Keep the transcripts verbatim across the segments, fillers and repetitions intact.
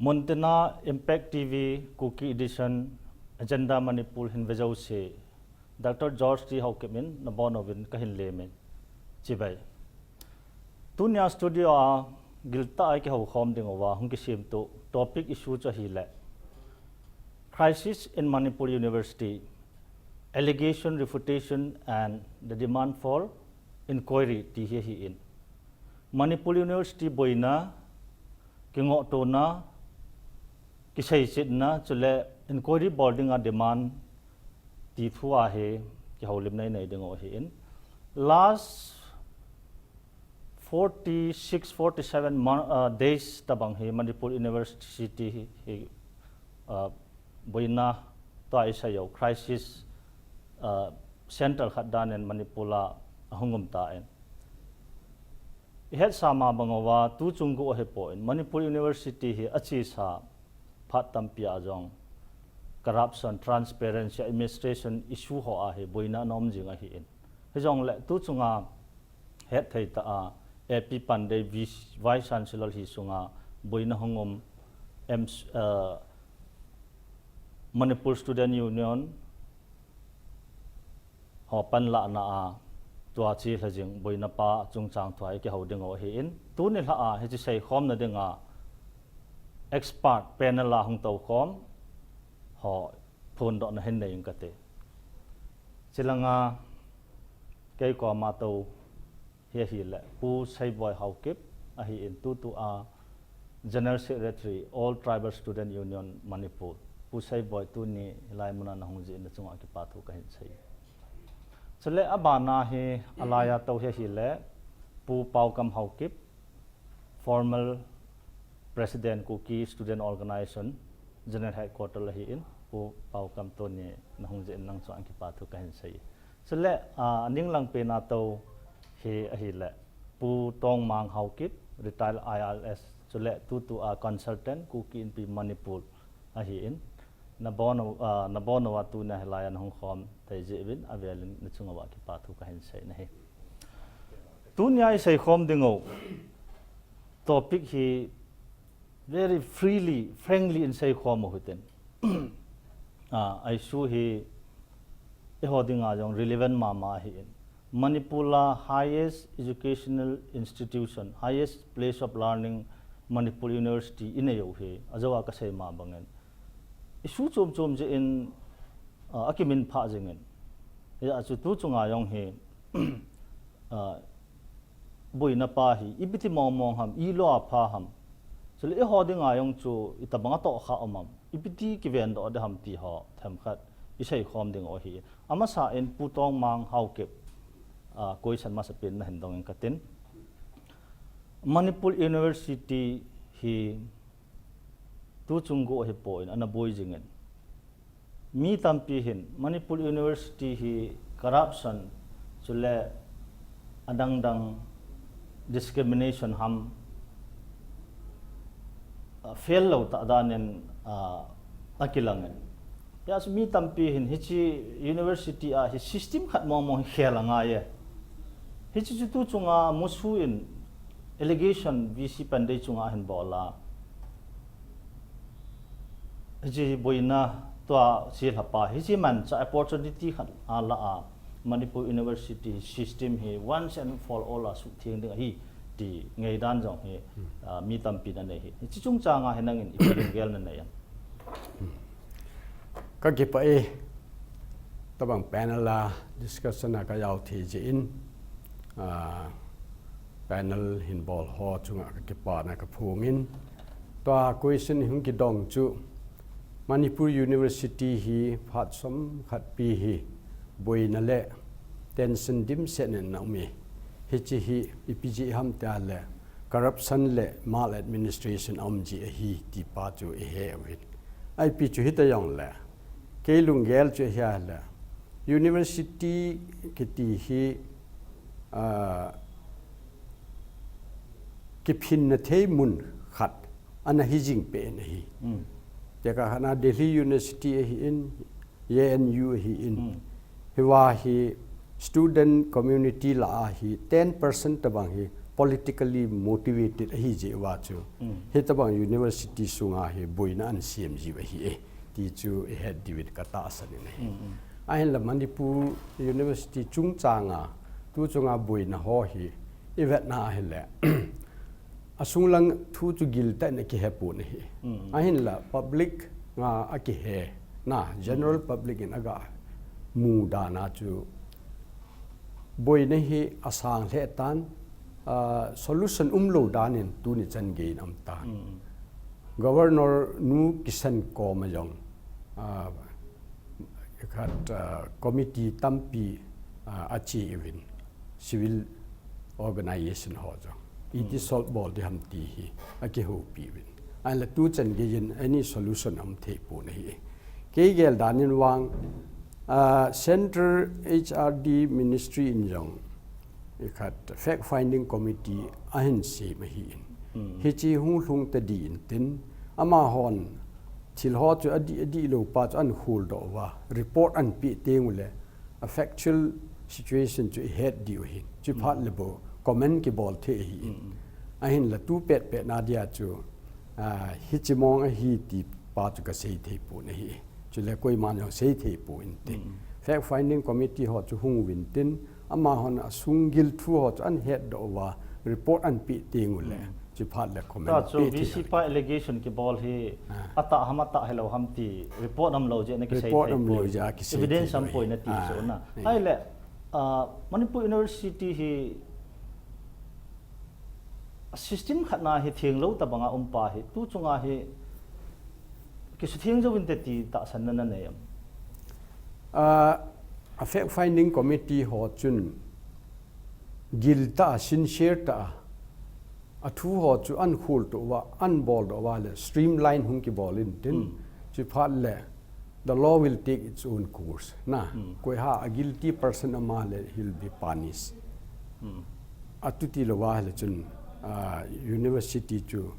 Muntina Impact T V Kuki Edition Agenda Manipur hin vejouse, Doctor George T Haokip in nabonchauvin kahin lemin. Chibai. Tunia studio a giltah a kihoukhom dinguva hung kisemto topic issue chu ahile, Crisis in Manipur University, Allegation, Refutation and the Demand for Inquiry ti hi ahin. Manipur University boina, kingohtona, kiseichetna, chule inquiry bol dinga demand ti thu ahi, kihoulimna inei dingu ahin. Last forty-six, forty-seven mon-, uh, days tabang hi Manipur University hi, hi, uh, boina tua iseiyu crisis, uh, center khat danin Manipur a ahung umtan. Ihetsah ma banguva tuchung go ahipon Manipur University hi achesa phat tampi a jong corruption, transparency, administration issue ho ahi boina ana um jing ahin. Hijongle tuchunga hetthei tah a A P Pandey, Vice Chancellor hi sunga boina hung um, M-, uh, Manipur Student Union ho panlahna a tua chelha jing boina pa chungchang thu a kihou dingu ahin. Tuni lha a hiche seikhomna dinga expert panel a hung toukhom ho phondohna hin nei inge kati. Chulanga kei koma tou hi ahile Pu Seiboi Haokip ahin, tutua General Secretary, All Tribal Student Union Manipur. Pu Seiboi, tuni hilai muna nahung jeh in nachunga kipathu kahin sei. Chule abana hi alaiya tou hi ahile Pu Paokam Haokip, former President Kuki Student Organization, General Headquarter ahin, Pu Paokam, tuni nahung jeh in nang chunga kipathu kahin sei. Chule, ah, aning lang pena tou hi ahile Pu Tongmang Haokip, retired I R S, chule tutua consultant Kuki Inpi Manipur ahin. Nabonchauva, ah, nabonchauva tunia hilai a nahung khom thei jeh uvin avelin nachunga kipathu kahin sei nahi. Tunia iseikhom dingu topic hi very freely, frankly in seikhom u hitin. Ah, issue hi eiho dinga jong relevant mama ahin. Manipur a highest educational institution, highest place of learning, Manipur University inei u hi, ajou a kasei ma bangin issue chom chom jeh in, ah, akiminphah jingin. Hijeh chun tuchunga jong hi, ah, boina pa hi ipi ti mong mong ham, ilou a pha ham. Chule eiho dinga jong chu itobang a tohkhah um ham, ipi ti kivendoh ding ham ti ho themkhat iseikhom dingu ahi. Amasan Pu Tongmang Haokip, ah, question masapen nahin dong inge katin. Manipur University hi tuchung go ahipon ana boi jingin. Mi tampi hin Manipur University hi corruption chule adang dang discrimination ham, ah, fail lou tah danin, ah, akilangin. Hijeh chun mi tampi hin hiche university a hi system khat mong mong hi khel angaiye. Hiche chu tuchunga musuh in allegation V C Pandey chunga ahin bol a. Hiche hi boina tua chelha pa, hiche manchah opportunity khat ala a Manipur University system hi once and for all a suhtheng ding ahi ti ngaidan jong hi, hmm, ah, mi tampin anei hi. Hiche chungchanga hi nangin ipi lunggel nanei em? Ka kipah e, tobang panel a discussion a ka jao thei jeh in, ah, panel hin bol ho chunga ka kipana ka phongin. Tua question hung kidong chu, Manipur University hi phat som khat pi hi boina le tension dimset in ana um e. Hiche hi ipi jeh ham tia le, corruption le maladministration a um jeh ahi ti pa chu ihe uvin. Ipi chu hita jongle, kei lunggel chu ahile, university kiti hi, ah, kiphinna thei mun khat ana hi jing pen ahi. Mm. Tekah khat a Delhi University ahin, J N U ahin. Hmm. Hiva hi student community lah a hi ten percent tobang hi politically motivated ahi jeh uva chu, hitabang university sunga hi boina ana sem jiu ahi e, ti chu ihet diuvin katahsan in ahi. Ahinla Manipur University chungchanga, tu chunga boina ho hi ivetna ahile, asunglang thu chu giltah in akihe pon ahi. Ahinla public nga akihe na, general public in aga mu dan a chu, boina hi asang lheh tan, ah, solution umlou dan in tuni chan gei in aum tan. Governor nu Kishan koma jong, ah, khat, ah, committee tampi, ah, ache uvin, civil organization ho jong. Iti solve bol ding ham ti hi akihoupi uvin. Ahinla tu chan gei in any solution aum thei pon ahi. Kei gel dan in vang, ah, Central H R D Ministry in jong, ikhat fact finding committee ahin sem ahin. Hiche hung lhung tadin tin, amahon thil ho chu adih, adihlou pa chu ahin kholdoh uva, report ahin peh teng uleh, a factual situation chu ihet diu ahin. Chuphat le bou comment kibol thei ahin. Ahinla tu petpet na dia chu, ah, hiche mong ahi ti pa chu kasei thei pon ahi. Chule koiman jong sei thei pon te. Fact finding committee ho chu hung uvin tin, amahon asunggil thu ho chu ahin hetdoh uva, report ahin peh teng uleh, chuphat le comment chu peh thei V C pa allegation kibol hi atah ham, atah hilou ham ti report aumlou jeh in akisei thei poi. Evidence aumpoi nati chu na. Ahile, ah, Manipur University hi a system khat na hi thenglou tabanga um pa hi, tu chunga hi kisutheng jouvin te ti tahsan na nanei am? Ah, a fact finding committee ho chun giltah a, sincere tah a, athu ho chu ahin kholdoh uva, ahin boldoh uva le streamline hung kibol in tin, chuphat le the law will take its own course. Na, koiham a guilty person aum le, he'll be punished. Atuti louva ahile chun, ah, university chu,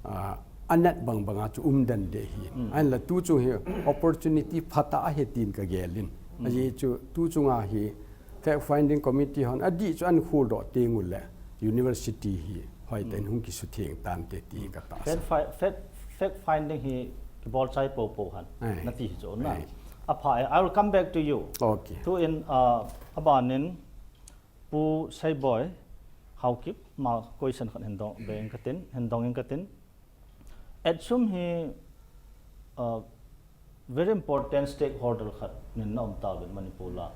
ah, anat bangbang a chu umden ding ahi. Ahinla tu chung hi opportunity phatah ahi tin kagel in. Ajeh chu tu chunga hi fact finding committee hon adih chu ahin kholdoh teng uleh university hi hoitah in hung kisutheng tante ti katahsan. Fact fi-, fact, fact finding hi kibol chai poupou hen nati hi chu na. Apha e, I will come back to you. Okay. Tu in, ah, abanin Pu Seiboi Haokip ma question khat hin dong, be in katin, hin dong in katin. ATSUM hi, uh, very important stakeholder khat nin na um tauvin Manipur a.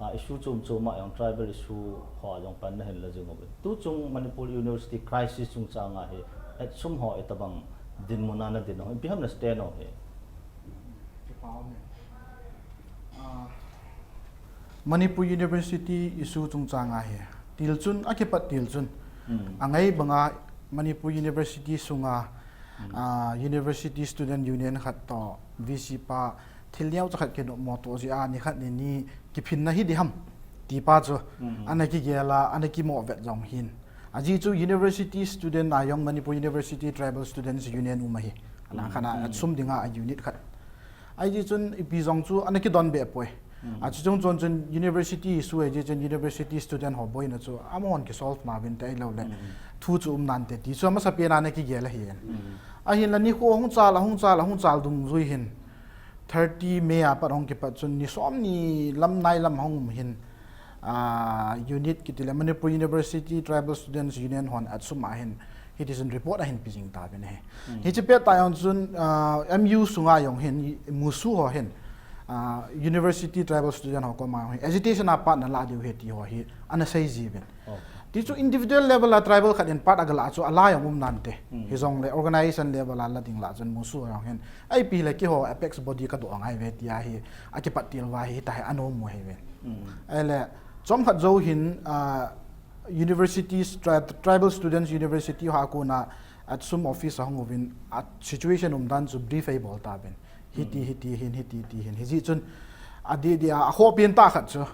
Ah, issue chom chom a jong tribal issue ho a jong pan nahin la jing uvin. Tu chung Manipur University crisis chungchang a hi ATSUM ho itabang dinmun a nadin u, ipi ham na stand u hi? Kipa um e. Ah, Manipur University issue chungchang a hi, til chun, akipat til chun. Angai banga Manipur University sunga, ah, University Student Union khat toh V C pa thil neocha khat kinopmo toh jeh a nikhat nini kiphinna hi ding ham ti pa chu ana kigel a, ana kimoh vet jong hin. Ajeh chu University Student a jong Manipur University Tribal Students Union um ahi. Ana khat a ATSUM dinga a unit khat. Ajeh chun ipi jong chu ana kidon be poi. Achuchung chon chun university issue ajeh chun university student ho boina chu amahon kisolve nauvin te ahilou le thu chu um nante ti chu amasapen a ana kigel ahi. Ahinla nikho hung chal a, hung chal a, hung chal dungjui hin thirty May a pat hung kipat chun ni som ni lam nai lam hung um hin, ah, unit kiti le Manipur University Tribal Students Union hon ATSUM a hin hiti chun report ahin pe jing tauvin ahi. Hiche pet tah jong chun, ah, M U sunga jong hin, MUSU ho hin, ah, University Tribal Student ho koma jong hin agitation a part nala diu ahi ti ho hi ana sei jiuvin. Ti chu individual level a tribal khat in part agalah chu ala jong um nante. Hijongle organization level a la ding lah chun MUSU jong hin, ipi le keiho apex body kadoh ngai uve tia hi akipat til uva hi, hita hi anom u ahiuve. Ahile chomkhat jou hin, ah, universities, tri-, tribal students university ho a kona ATSUM office a hung uvin, a situation umdan chu brief eibol tauvin. Hiti, hiti hin, hiti, ti hin. Hijeh chun adeh deh a, akhohpen tah khat chu,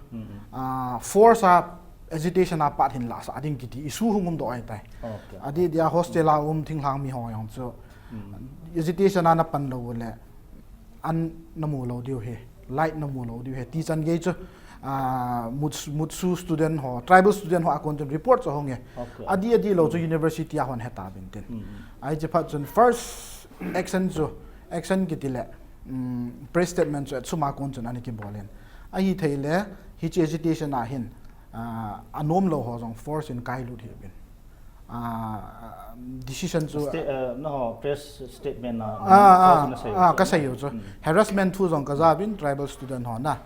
ah, force a agitation a part hin lahsah ding kiti issue hung umdoh ahitai. Adeh deh a hostel a um thinglhang mi ho jong chu agitation a napan lou uleh an namu lou diu ahi, light namu lou diu ahi ti chan gei chu Ah, Mutsu, Mutsu student ho, tribal student ho a kon chun report chu ahung e. Okay. Adih adih lou chu university a hon heta bin tin. Ahi chi phat chun first action chu, action kiti le, um, press statement chu ATSUM a kon chun ana kibol in. Ahi thei le, hichi agitation a hin, ah, anom lou ho jong force in kai lut hi bin. Ah, decision chu Sta- uh, no, press statement na Ah, first ah, na sei ah, u ka chu. sei u chu. Harassment thu jong ka ja bin tribal student ho na.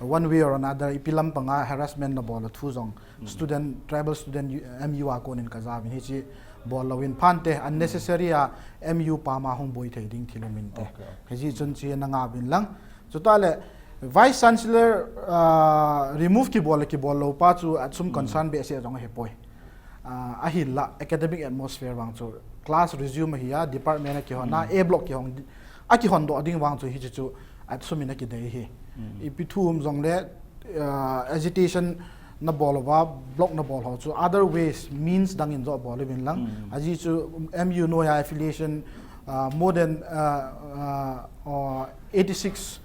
One way or another, ipi lampang a harassment na bol u thu jong student, tribal student U- M U a kon in ka ja bin hichi bol lou in phan te unnecessary a M U pam a hung boi thei ding thil um in te. Okay, okay. Hichi chun chi na nga bin lang. Chuta le Vice Chancellor, ah, remove kibol le kibol lou pa chu ATSUM concern behseh jong ahi poi. Ah, ahinla academic atmosphere vang chu class resume ahi a, department a kihon a, A block kihong di- a kihon doh ding vang chu hichi chu ATSUM in a kidei hi. Ipi thu um jong le, ah, agitation na bol uva, block na bol ho chu other ways, means dang in jo bol uvin lang. Aji chu M U noi a affiliation, ah, more than, ah, ah, oh, eighty six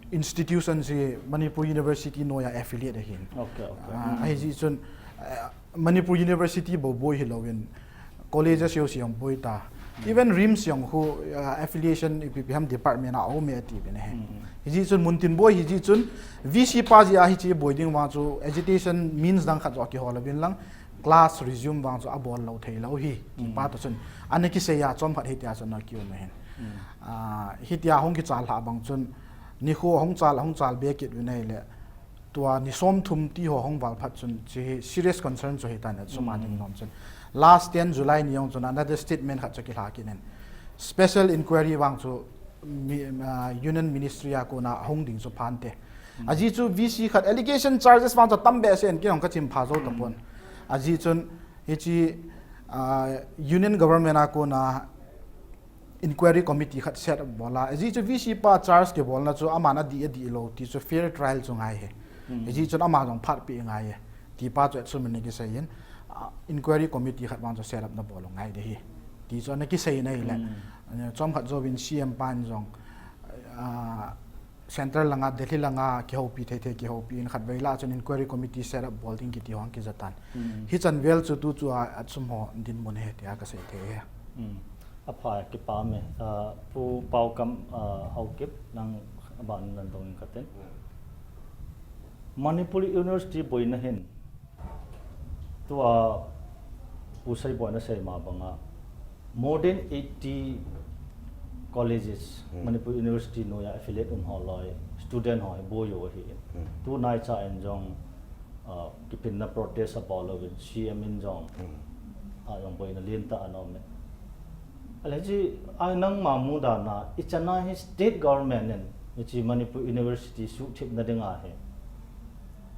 institutions hi Manipur University noi a affiliate ahin. Okay, okay. Ah, ahi ji chun, ah, Manipur University bou boi hilou in colleges jouse jong boi ta. Even RIMS jong khu, ah, affiliation ipi ipi ham department a um e ti bin ahi. Hiji chun muntin boi hiji chun V C pa ji a hichi boi ding vang chu agitation means dang khat jo kihol uvin lang class resume vang chu abol lou thei lou hi. Ti pa to chun ana kisei a chom khat hitia chun na kium ahin. Ah, hitia hung kichal lha bang chun nikho hung chal, hung chal be kit uvin ahile tua ni som thum ti ho hung val phat chun chi hi serious concern chu hitan ATSUM a ding nom chun. Last ten July ni jong chun another statement khat chu kilha kit in. Special inquiry vang chu mi- ah, Union Ministry a kon a hung ding chu phan te. Aji chu V C khat allegation charges vang chu tam behseh in kei jong ka chim pha jou tapon. Aji chun hichi, ah, Union Government a kon a inquiry committee khat set up bol a. Aji chu V C pa charge kibol na chu aman adih adih lou ti chu fair trial chu ngai hi. Aji chun ama jong phat pi ngai hi. Ti pa chu ATSUM in kisei in, ah, inquiry committee khat vang chu set up na bol u ngai de hi. Ti chu ana kisei in ahile. Chom khat jouvin C M pan jong, ah, Central langa, Delhi langa, kihoupi thei thei kihoupi in khat vei la chun inquiry committee set up bol ding kiti hong kija tan. Hichan vel chu tu chu a, ATSUM ho dinmun ahi tia ka sei thei e. Apha, kipa me. Ah, Pu Paokam, ah, Haokip, nang aban nan dong in katen. Manipur University boina hin. Tua Pu Seiboi na sei ma banga more than eighty colleges, Manipur University noi a affiliate um ho loi, student ho hi boi u ahi. Tu nai cha in jong, ah, kiphinna protest abol uvin C M in jong, ah, jong boina lentah ana um e. Ale chi, ai nangma mudan a, ichan a hi state government in, hichi Manipur University suhthip na ding ahi.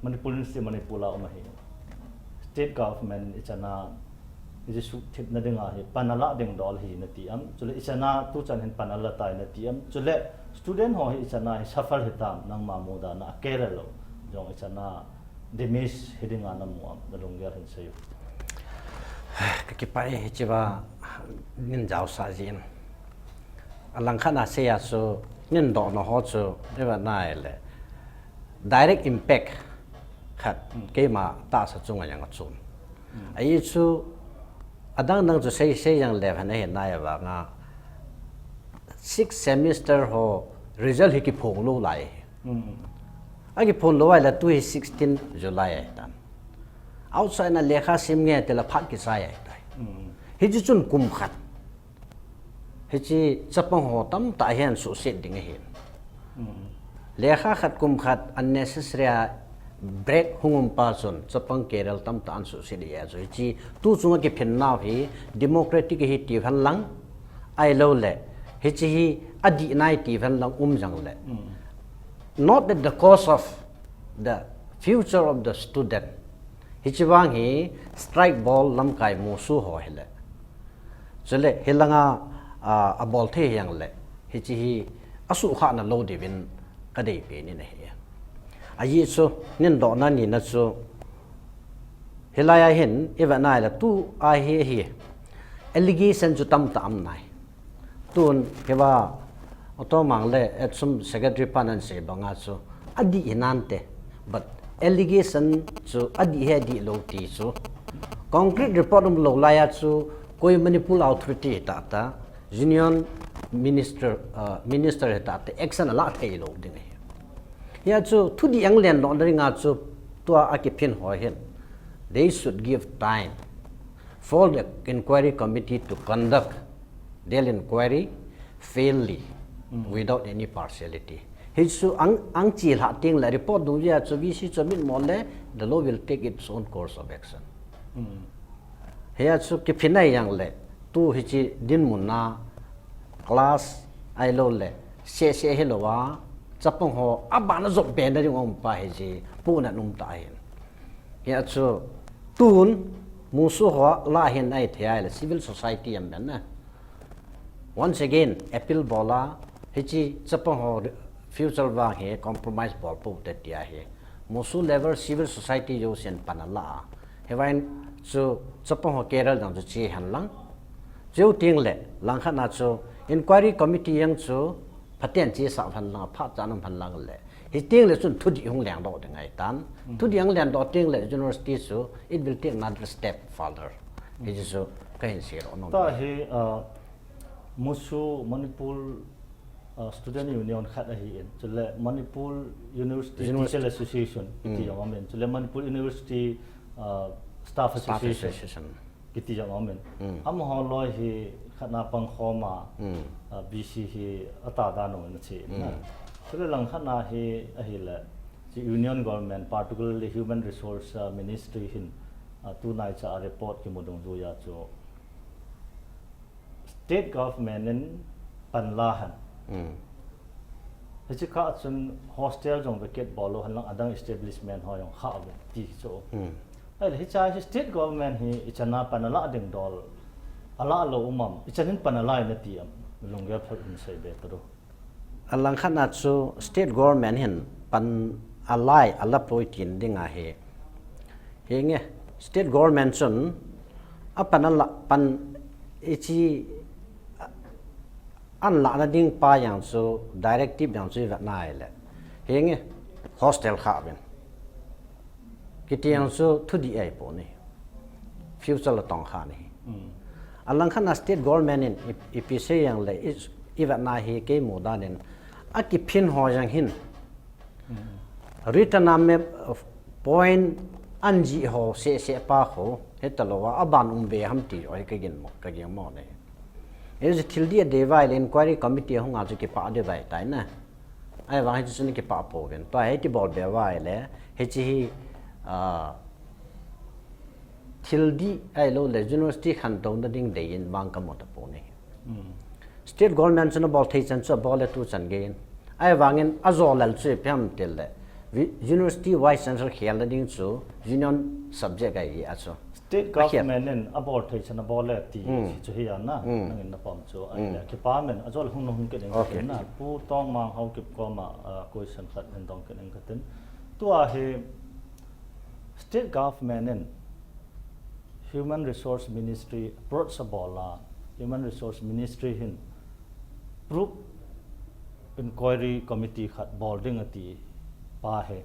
Manipur University Manipur a um ahi. State government in ichan a, hichi suhthip na ding ahi, pan ala ding dol hi nati am. Chule ichan a tuchan hin pan ala tai nati am. Chule student ho hi ichan a hi suffer hitam nangma mudan a, akere lou. Jong ichan a damage hi ding a namu am, na lunggel hin sei u. Ka kipah e, hichi va nin jaosah jin. Alang khat na sei a chu, nin dohna ho chu, i va nai le. Direct impact khat, keima tahsa chunga jong achun. Ahi chu, adang dang chu sei, sei jong le va na hi nai vanga. Six semester ho result hi kiphong lou lai. Akiphong lou lai la tu hi sixteen July ahi tan. Outside na lekha sim nge ti la phat kichai ahi tai. Hichi chun kum khat. Hichi chapang ho tamtah hin suhset ding ahi. Lekha khat kum khat unnecessary a break hung um pa chun chapang career tamtah an suhset ahi chu. Hichi tu chunga kiphin nau hi democratic ahi ti van lang. Ahilou le, hichi hi adih nai ti van lang um jong le. Not at the cost of the future of the student. Hichi vang hi strike bol lamkai musu ho hi le. Chule, hilanga, ah, abol thei hiang le. Hichi hi asuhkhah na lou diuvin ka deipen in ahi. Ahi chu, nin dohna nina chu, hilai a hin, i va nai la tu ahi hi. Allegation chu tamtah um nai. Tun, hiva, Auto Mang le, ATSUM secretary pan an sei banga chu, adih hi nante, but allegation chu adih he adih lou ti chu concrete report umlou laiya chu koi Manipur authority tata union minister, uh, minister tata action ala thei lou ding ahi. Hia chu thudih ang lendoh na dinga chu tua akiphin ho hin they should give time for the inquiry committee to conduct their inquiry fairly, without any partiality. Hichu ang, ang chilha ting le report dungjuia chu V C chu mitmo le the law will take its own course of action. Hia chu kiphin a yang le tu hichi dinmun a class ahilou le seh seh hilou a chapang ho abana jop be na ding um pa hichi puna um ta hin. Hia chu tun musu ho la hin ai thei ai le civil society am ben na. Once again, appeal bola, hichi chapang ho future vang hi compromise bol pou te tia hi. Musu level civil society jousen pan ala. Hivang chu chapang ho career dang chu chi han lang. Chu ting le, langkhat na chu inquiry committee yang chu phaten chi sa phan lang, phat cha nam phan lang le. Hi ting le chun thudih hung lengdoh ding ai tan. Thudih ang lengdoh ting le university chu it will take another step further. Hi chu ka hin sei lo nom. Ta hi, uh, musu Manipur, uh, Student Union khat ahi in. Chule Manipur University University. Teacher Association kiti jong amin. Chule Manipur University, uh, Staff Staff Association. Association. Kiti jong amin. Amaho loi hi khatna pang khoma, ah, V C hi ata dan u na chi. Chule langkhatna hi ahile, chi Union Government, particularly Human Resource, ah, Ministry hin, ah, tunai cha report kimu dungjuia chu State Government in pan la han. Hichi kah chun hostel jong vacate bol lou hen lang adang establishment ho jong kha ve ti chu. Ahile hicha hi state government hi ichan a pan ala ding dol ala lou um am, ichan in pan ala na ti am, lunggel phal in sei be tadu. Alangkhat na chu state government hin pan ala ala poi tin ding ahi. Hinge state government chun apan ala pan ichi an la na ding pa yang chu directive yang chu i vet nai le. Hinge hostel kha ven. Kiti yang chu thudih ai po ni. Future la tong kha ni. Alangkhat na state government in i, ipi sei yang le i, i vet na hi kei mu dan in akiphin ho yang hin. Written a map of point an ji ho seh seh pa ho, heta lou a, aban um ve ham ti ho hi ka gin mo, ka gin mo ne. Hichi thil dih a dei vai le inquiry committee hung a chu kipah dei vai tai na. Ahivang hichi chu na kipah pou ven. Tua hiti bol be vai le, hichi hi, ah, thil dih ahilou le university khantou na ding dei in vang ka mu ta pou ni. State government chu na bol thei chan chu abol le tu chan gei in. Ahivang in ajo lel chu ipi ham ti le. Vi-, University Vice Chancellor khel na ding chu union subject ahi a chu. State government in abol thei chan abol le ti chu hi a na. Nang in na pom chu. Ahile, kipa men, ajo le hung nung hung kit in ka tin na. Pu Tongmang Haokip koma, ah, question khat in dong kit in ka tin. Tua hi state government in Human Resource Ministry approach abol a, Human Resource Ministry hin proof inquiry committee khat bol ding ati pa hi.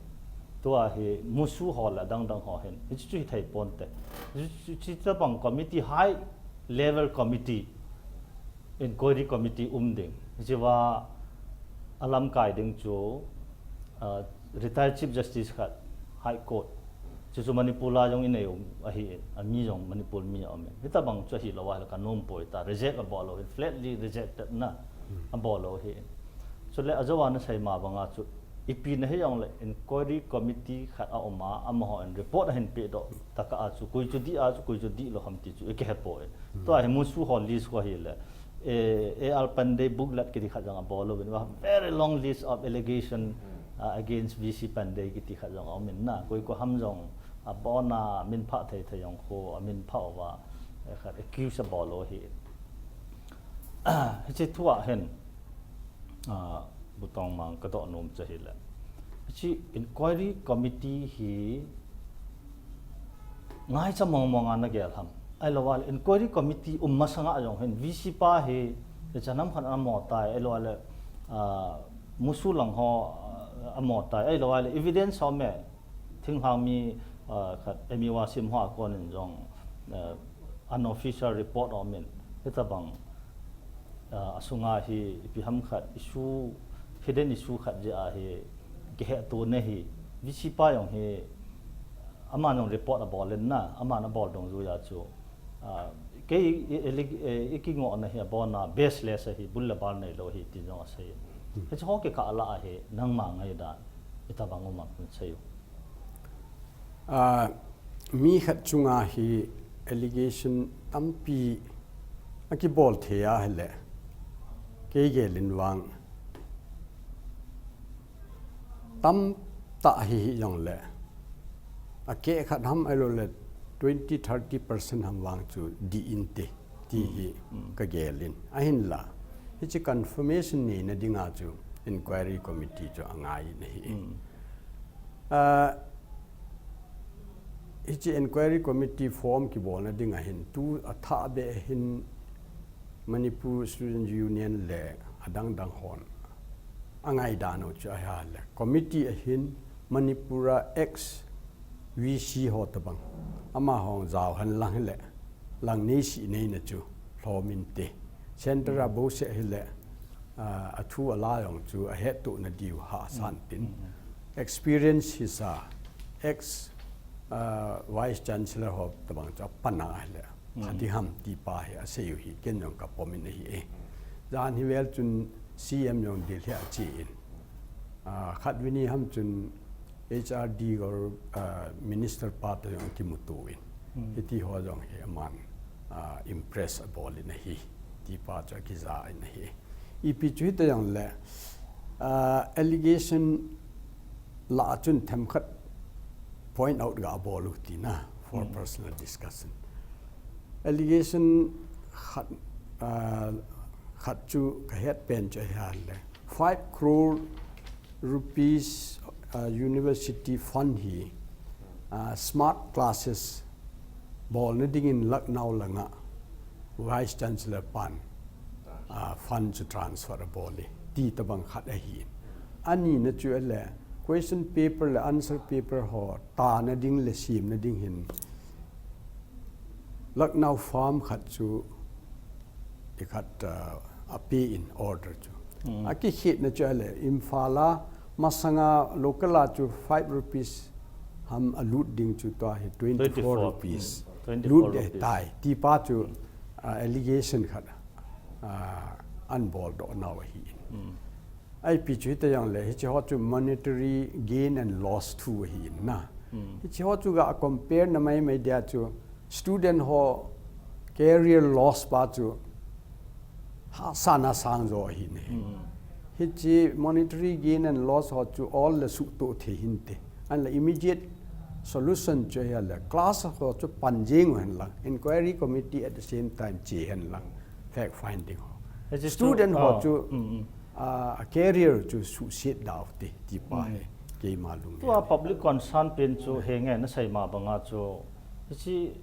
Tua hi musu ho le adang dang ho hin. Hichi chu hi thei pon te. Hichi, hichi tabang committee, high level committee, inquiry committee um ding. Hichi va alamkai ding chu, ah, retired Chief Justice khat, High Court. Chu chu Manipur a jong i nei u ahi in, ami jong Manipur mi a um in. Hitabang chu ahi lou a le ka nom poi ta, reject abol lou in, flatly rejected na, abol lou ahi in. Chule ajo a na sei ma banga chu, ipi na hi jong le inquiry committee khat a um a, amaho in report ahin pe doh, taka a chu, koi chu dih a chu, koi chu dih lou ham ti chu, i ke he poi. Tua hi musu ho list ko hi le, eh, A R Pandey booklet kiti khat jong abol lou in, very long list of allegation, uh, against V C Pandey kiti khat jong a um in na, koi ko ham jong, abon a min pha thei thei jong ko, amin pha uva, eh, khat accuse abol lou hi. Hichi thu a hin, ah, Pu Tongmang ka doh nom chu hi le. Hichi inquiry committee hi ngaicha mong mong a na gel ham. Ahilou a le inquiry committee um masang a jong hin V C pa hi, le chanam khan a mo tai, ahilou a le, ah, musu lang ho, ah, a mo tai, ahilou a le evidence ho me, thinglhang mi, ah, khat M U a sim ho a konin jong, ah, unofficial report aum in, hitabang, ah, asunga hi ipi ham khat issue, hidden issue khat jeh a hi kihetona hi, V C pa jong hi, aman jong report abol in na, aman abol dungjuiya chu, ah, kei i, i, i, i kingohna hi abonna baseless ahi, bul le bal neilou ahi, tin jong asei. Hiche ho kikah lah a hi, nangma ngaidan, itabang um am, hin seiyu. Ah, mi khat chunga hi allegation tampi akibol thei ahile, kei gelin vang tamtah hi hijongle, akeh khat ham ahiloule twenty, thirty percent ham vang chu dih inte, ti hi kagelin. Ahinla, hiche confirmation neina dinga chu inquiry committee chu angai in ahi. Ah, hiche inquiry committee form kibolna dinga hin tu athahbeh hin Manipur Student Union le adang dang hon angaidan u chu ahile, committee ahin Manipur a ex V C ho tabang, amahon jao henlang hile, lang neisih neina chu lhom inte. Centre a bouseh hile, ah, athu ala jong chu ahettohna diu hahsa intin. Experience hisa ex, ah, Vice Chancellor ho tabang chu apan ahile, pha ding ham ti pa hi aseiyu hi ken jong kapom in ahi e. Jan hi vel chun C M jong Delhi ache in, ah, khatvei ni ham chun H R D or, ah, Minister pa toh jong kimuto in, hiti ho jong hi aman, ah, impress abol in ahi, ti pa chu akija in ahi. Ipi chu hita jongle, ah, allegation lah a chun themkhat point out gabol u tina for personal discussion. Allegation khat, ah, khat chu kahet pen chu ahile, five crore rupees, ah, university fund hi, ah, smart classes bolna dingin Lucknow langa Vice Chancellor pan, ah, fund chu transfer abol e, ti tabang khat ahi. Anina chu ahile, question paper le answer paper ho tana ding le semna ding hin Lucknow firm khat chu ikhat, ah, ape in order chu. Akikhetna chu ahile, Imphal a masanga local a chu five rupees ham alut ding chu tua hi twenty-four rupees. Lut ding ahitai, ti pa chu, ah, allegation khat, ah, anboldoh nau ahi. Ipi chu hita jongle, hiche ho chu monetary gain and loss thu ahi in na. Hiche ho chu ga compare na maimai dia chu student ho career loss pa chu hahsatna sang jo ahi ne. Hiche monetary gain and loss ho chu ol le suhtoh thei hinte. Ahinla immediate solution chu ahile class ho chu pan jeng u henlang, inquiry committee at the same time che henlang, fact finding ho. Student ho chu, ah, career chu suhset dau te, ti pa hi keima lung. Tua public concern pen chu henge, nasei ma banga chu, hiche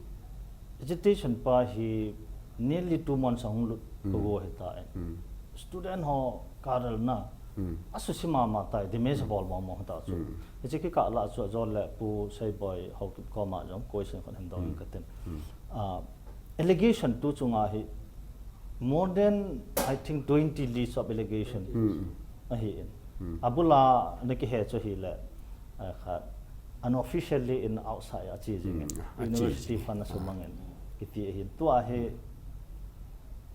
agitation pa hi nearly two months ahung lut go ahitai. Student ho karalna asuhset mama tai, damage abol mama tai chu. Hiche kikah lah chu ajol le Pu Seiboi Haokip koma jong question khat hin dong katin. Ah, allegation tu chunga hi more than, I think, twenty list of allegation ahi in. Abula nakihe chu ahile, ah, khat unofficially in outside a che jing in, university fund asumang in kiti ahin. Tua hi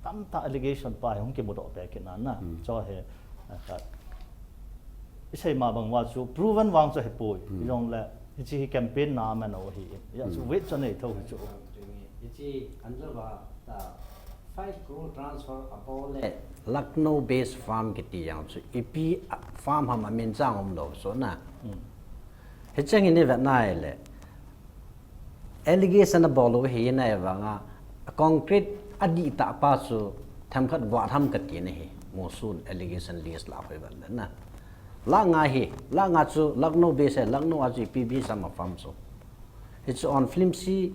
tamtah allegation pa hi hung kimudoh peh kit na na. Chu hi, ah, khat isei ma bang uva chu proven vang chu ahipoi. Hijongle hiche hi campaign na aman u ahi. Hijeh chu weight chu anei thou hi chu. Hiche anjouva ta five crore transfer abol le Lucknow based firm kiti jong chu ipi firm ham amin chang umlou chu na. Hicheng in ivet na ahile allegation abol u ahi na, ahivanga concrete adihtah pa chu themkhat vat ham kati na hi, musun allegation list lah hoi vet le na. Lakh nga hi, lakh nga chu Lucknow base, Lucknow a chu ipi base ham a firm chu. Hichu on flimsy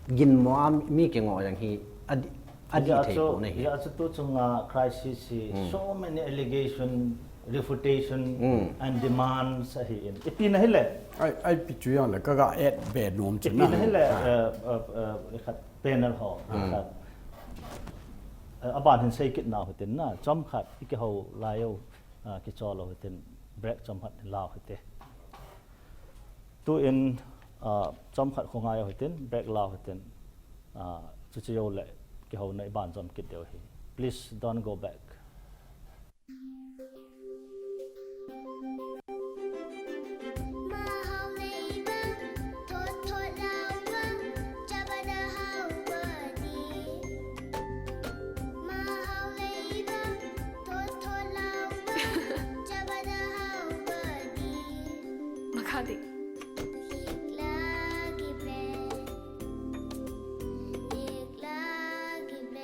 ginmo a mi kingoh jeng hi adih, adih thei chu, po na hi. Hijeh chu tu chunga crisis hi, so many allegation refutation and demands ahi in. Ipi na hile. Ai, ai pi chu yang le ka ga et be nom chu ipi na hile, eh, eh, eh, khat panel ho. Khat. Eh, aban hin sei kit na ho tin na. Chom khat i kihou lai u, ah, kichol u tin break chom khat lau hite. Tu in, ah, chom khat khongai u tin break lau tin. Ah, chu chu le kihouna i ban chom kit deu hi. Please don't go back. Makha ding.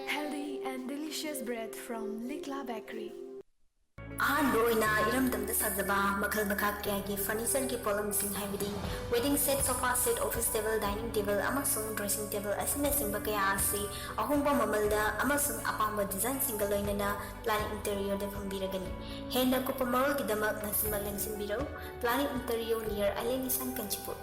Healthy and delicious bread from Likla Bakery. ꯑꯍꯥꯟꯕ ꯑꯣꯏꯅ ꯏꯔꯝꯗꯝꯗ ꯁꯥꯖꯕ ꯃꯈꯜ ꯃꯈꯥ ꯀꯌꯥꯒꯤ furniture ꯒꯤ ꯄꯣꯠꯂꯝꯁꯤꯡ ꯍꯥꯏꯕꯗꯤ wedding set, sofa set, office table, dining table ꯑꯃꯁꯨꯡ dressing table ꯑꯁꯤꯅꯆꯤꯡꯕ ꯀꯌꯥ ꯑꯁꯤ ꯑꯍꯣꯡꯕ ꯃꯃꯜꯗ ꯑꯃꯁꯨꯡ ꯑꯄꯥꯝꯕ design ꯁꯤꯡꯒ ꯂꯣꯏꯅꯅ Planet Interior ꯗ ꯐꯪꯕꯤꯔꯒꯅꯤ꯫ ꯍꯦꯟꯅ ꯀꯨꯞꯄ ꯃꯔꯣꯜꯒꯤꯗꯃꯛ ꯅꯛꯁꯤꯟꯕ ꯂꯦꯡꯁꯤꯟꯕꯤꯔꯧ꯫ Planet Interior, near Alien Nissan, Kanchanpur.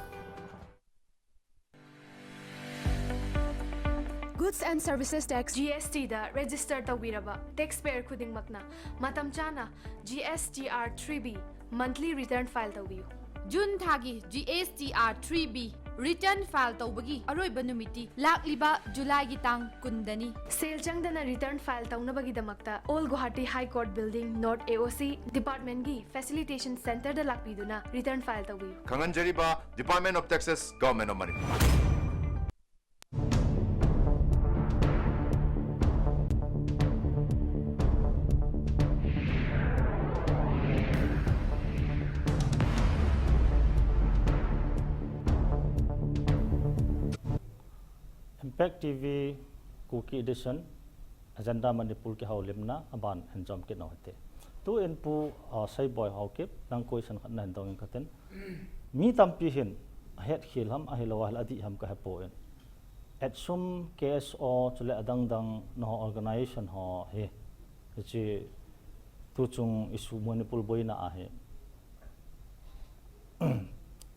Goods and Services Tax, G S T ꯗ register ꯇꯧꯕꯤꯔꯕ taxpayer ꯈꯨꯗꯤꯡꯃꯛꯅ ꯃꯇꯝ ꯆꯥꯅ G S T R three B monthly return file ꯇꯧꯕꯤꯌꯨ꯫ June ꯊꯥꯒꯤ G S T R three B return file ꯇꯧꯕꯒꯤ ꯑꯔꯣꯏꯕ ꯅꯨꯃꯤꯠꯇꯤ ꯂꯥꯛꯂꯤꯕ July ꯒꯤ ꯇꯥꯡ ꯀꯨꯟꯗꯅꯤ꯫ ꯁꯦꯜ ꯆꯪꯗꯅ return file ꯇꯧꯅꯕꯒꯤꯗꯃꯛꯇ Old Guwahati High Court Building, North A O C Department ꯀꯤ Facilitation Center ꯗ ꯂꯥꯛꯄꯤꯗꯨꯅ return file ꯇꯧꯕꯤꯌꯨ꯫ ꯈꯪꯍꯟꯖꯔꯤꯕ Department of Taxes, Government of Manipur. Impact T V Kuki Edition, Agenda Manipur kihoulimna aban hin chom kit nau hite. Tu in Pu, ah, Seiboi Haokip, nang question khat nahin dong in katin. Mi tampi hin ahet khel ham, ahilou ahile adih ham kahepoi. Atsum, K S O, chule adang dang nangho organization ho hi, hiche tuchung issue Manipur boina ahi.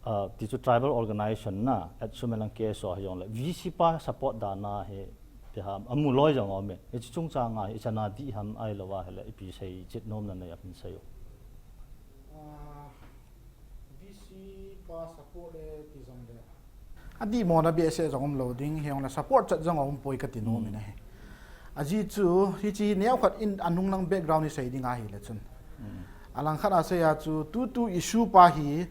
Ah, tichu tribal organization na, Atsum lang K S O hijongle, V C pa support dan ahi, ti ham, amu loi jong aume. Hiche chungchang a hi, ichan adih ham ahilou ahile, ipi seichet nomna nei a hin seiyo. Ah, V C pa support e ti jongle, adih mona behseh jong umlou ding, hijongle support chat jong aumpoi kati nom in ahi. Ajeh chu, hiche neokhat in anung lang background isei ding ahile chun. Alangkhat a seiya chu, tutu issue pa hi,